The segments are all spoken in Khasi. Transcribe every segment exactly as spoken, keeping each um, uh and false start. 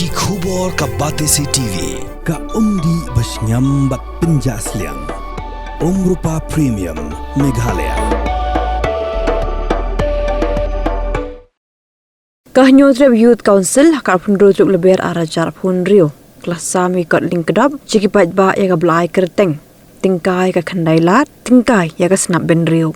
Ki khubor ka Batesi T V, ka umdih ba shngiam bad pynjah sliang. Umrupa Premium, Meghalaya. Ka Hynñiewtrep Youth Council ha ka arphew hynriew tarik Lber arhajar arphew hynriew ka la sam ïa ki kot lyngkdop sha ki paidbah ïa ka blai kyrteng, tyngkai ïa ka khyndai lad, tyngkai ïa ka snap bynriew.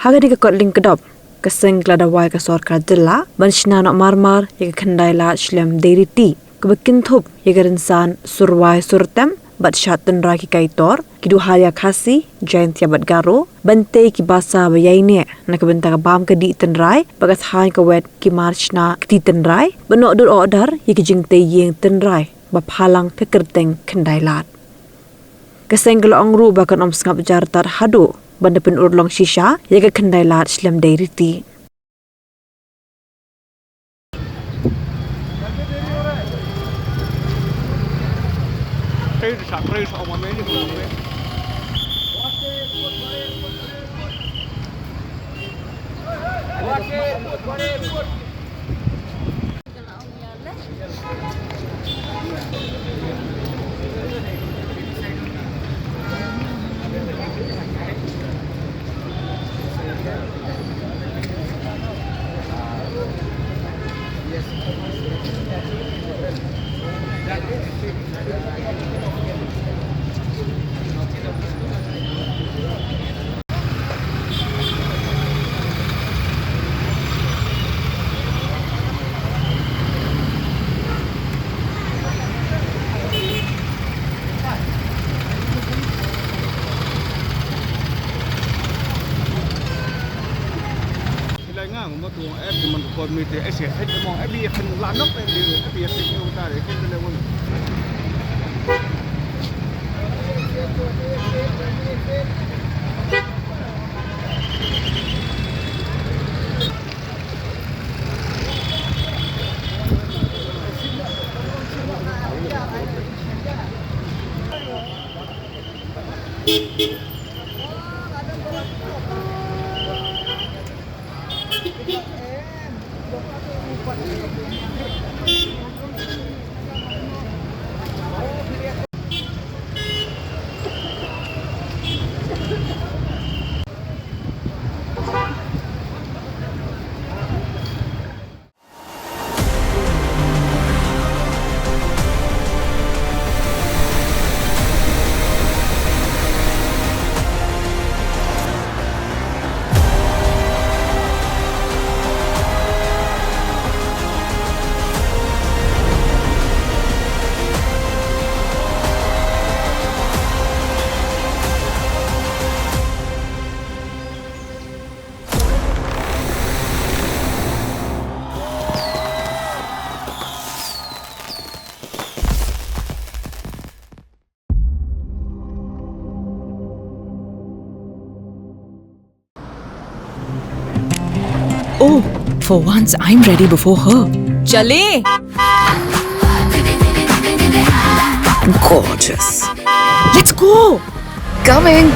Ha kane ka kot lyngkdop, ka seng ka la dawa ïa ka sorkar jylla ban shna noh marmar ïa ka khyndai lad shlem dei riti, kaba kynthup ïa ka rynsan surwai surtem bad shad tynrai ki Kaitor, ki Duharia Khasi, Jaintia bad Garo, ban tei ki basa ba ïaineh na ka bynta ka bam ka dih tynrai bad ka thaiñ ka wet, ki mar shna kti tynrai, ban noh dur order ïa ki jingtei ïing tynrai ba phalang ka kyrteng khyndai lad. Ka seng ka la ong ruh ba kan ym sngap jar tad haduh ban da pynurlong shisha ïa ka khyndai lad shlem dei riti. Oh, for once I'm ready before her. चले। Gorgeous. Let's go. Coming.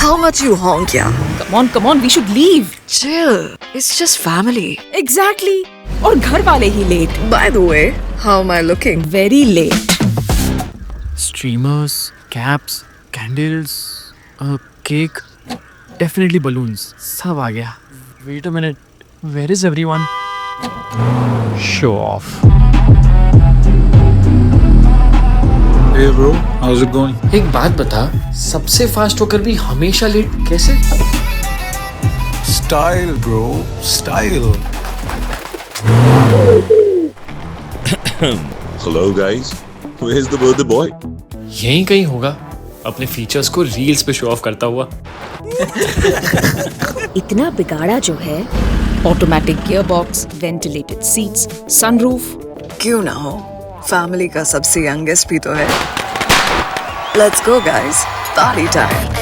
How much you honk, yeah? Come on, come on, we should leave. Chill. It's just family. Exactly. और घर वाले ही late. By the way, how am I looking? Very late. Streamers, caps, candles, a cake, definitely balloons. सब आ गया. Wait a minute. Where is everyone? Show off. Hey bro, how's it going? एक बात बता, सबसे फास्ट होकर भी हमेशा लेट कैसे? Style, bro, style. Hello guys, where's the birthday boy? यहीं कहीं होगा, अपने फीचर्स को रील्स पे शो ऑफ करता हुआ. इतना बिगाड़ा जो है. Automatic gearbox, ventilated seats, sunroof. क्यों ना हो, फैमिली का सबसे यंगेस्ट भी तो है. Let's go guys, party time.